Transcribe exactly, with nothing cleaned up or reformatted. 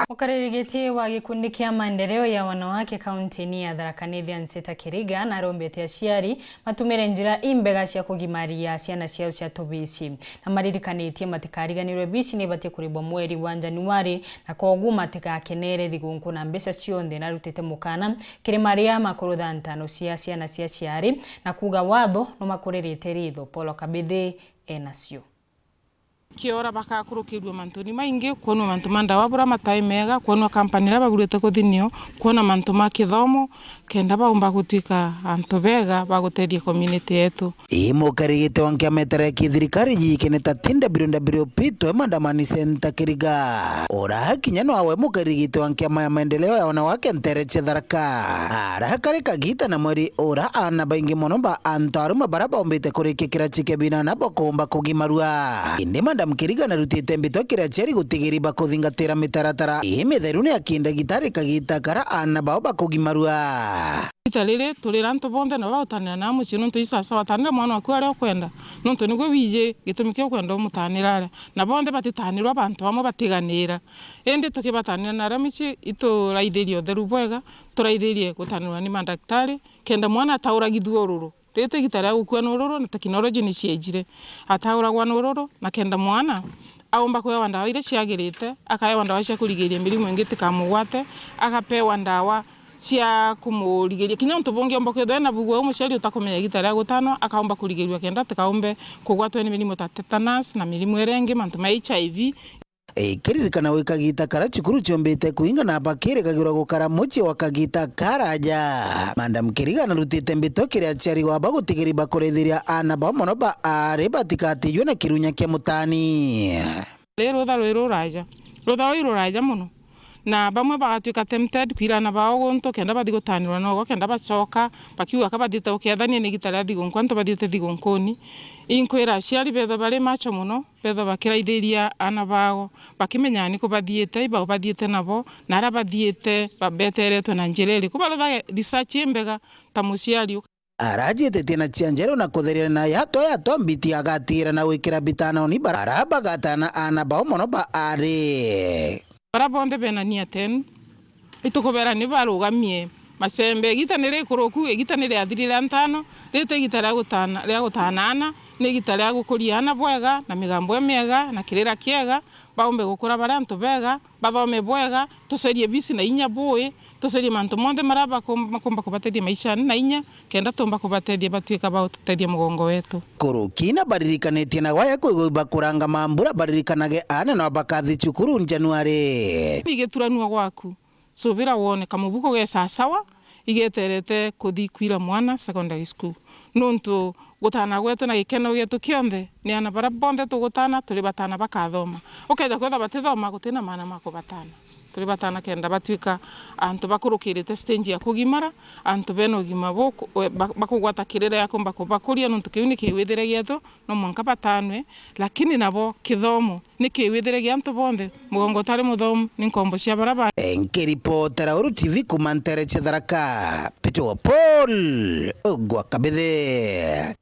Mukaririgitie wa gikundi kia maendeleo ya wanawake kaunti-ini ya Tharaka Nithi Anseta Kiriga narombete aciari matumire njira imbega cia kugimaria ciana ciao cia tubici, na maririkanitie matikariganirwe bici ni ibatie kuribwa mweri wa Januari, na kwoguo matigakenere thigunku na mbeca cionthe. Narutite mukana kiri maria makurutha ntano cia ciana cia aciari, na kuuga watho numakuririte ritho. Paul Kabithi enacio. Kiora bakakurukirua mantuni maingi, kwonwa mantu ma ndawa bura matai mega, kwonwa kampani iria baburite kuthi nio, kwona mantu ma kithomo, kenda baumba gutwika antu bega ba gutethia community yetu. Ii mukarigite wa nkiama itari ya kithirikari jiikene ta T W W P Toe Mandamani Center Kiriga. Ura kinya nwawe mukarigite wa nkiama ya maendeleo ya wanawake ntere cia Tharaka. Ara kari kagita na mweri ura ana baingi mono ba antu arume bara baumbite kurikia kirachi kia binana bakumba kugimarua. Indi Madam Kiriga narutite mbitwa kiri aciari gutigiri bakuthingatira mitaratara ii mitheru ni aki ndagitari kagita kara ana bao bakugimarua. Ita riri turira antu bonthe nabo bagutanira na mucii, nontu isasawa tanira mwana waku aria ukwenda, nontu nigwe wiji gitumi kia ukwenda umutanira aria, na bonthe batitanirwa bantu bamwe batiganira. Indi tukibatanira na aria micii, ituraithirie utheru bwega, turaithirie gutanirwa ni mandaktari, kenda mwana atauragithua ururu. Riri ti igita ria gukua na ururu, na teknoloji ni ciejire. Atauragwa na ururu, na kenda mwana aumba kuewa ndawa iria ciagirite, akaewa ndawa cia kurigiria mirimo ingi itikamugwate, agapewa ndawa cia kumurigiria kinya untu bungi umba kwithwa ena bugua. U muciari utakumenya igita ria gutanwa, akaumba kurigirirua kenda atikaumbe kugwatwa ni mirimo ta tetanus na mirimo iria ingi, mantu ma H I V. Ikiririkana gwi kagita kara cukuru ciombite kuinga na bakirigagirwa gukara mucii wa kagita karaja. Madam Kiriga narutite mbito kiri aciari gwaba gutigiri bakurithiria ana bao mono ba ari batikatijwe na kirunya kia mutani. Ri rutha rwi ruraja, rutha rwi ruraja mono, na bamwe bagatwika tempted kwira ana bao guntu kenda bathi gutanirwa nogo kenda bacoka, bakiuga ka bathiite gukeethania ni igita ria thigunku, antu bathiite thigunkuni. Inkwira aciari bethwe bari macho mono, bethwe bakiraithiria ana bao, bakimenyaga niku bathiite, ibau bathiite nabo, na aria bathiite ba-, beteretwe na njira iriku. Barutha research imbega ta muciari. Arajitetie na cia njeru na kutheria na yatwa yatwa mbiti agatiira na gwikira bitanoni bara-, bara bagatana ana bao mono ba ari. Bara bonthe bena nia ten, itukubera ni barugamie macembe. Igita ni rikuruku, igita ni riathirire ntano, riri ti igita ria gutana, ria gutana ana, ni igita ria gukuria ana bwega, na migambo imiega, na kirira kiega, baumbe gukura bari antu bega, bathome bwega, tucarie bici na inya bui, tucarie mantu monthe maria bakum-, makumba kubatethia maishani na inya, kenda tumba kubatethia batwika ba gutethia mugongo wetu. Kuruki na baririkanitie na gwaya kwigwa bakuranga mambura baririkanage aana na bakathi cukuru Januari. Igituranua gwaku, subira wone kamubuko ge sasawa, igeterete kuthi kwira mwana secondary school. Nontu gutana gwetu na gikeno gietu kionthe ni aana baria bonthe tugutana, turi batana bakathoma. Ukeja kwethwa batithoma, gutina maana ma kubatana. Turi batana kenda batwika antu bakurukirite stage ya kugimara, antu bena ugima buku-, we-, ba-, bakugwata kirira ya kumba kubakuria, nontu kiu ni kiwithire gietu, no mwanka batanwe, lakini nabo kithomo ni kiwithire gia antu bonthe. Mugongo utari muthomu ni nkombo cia bara ba. Nkiripotera Uru T V kuma ntere cia Tharaka, Peter wa Paul Ogwa Kabithe.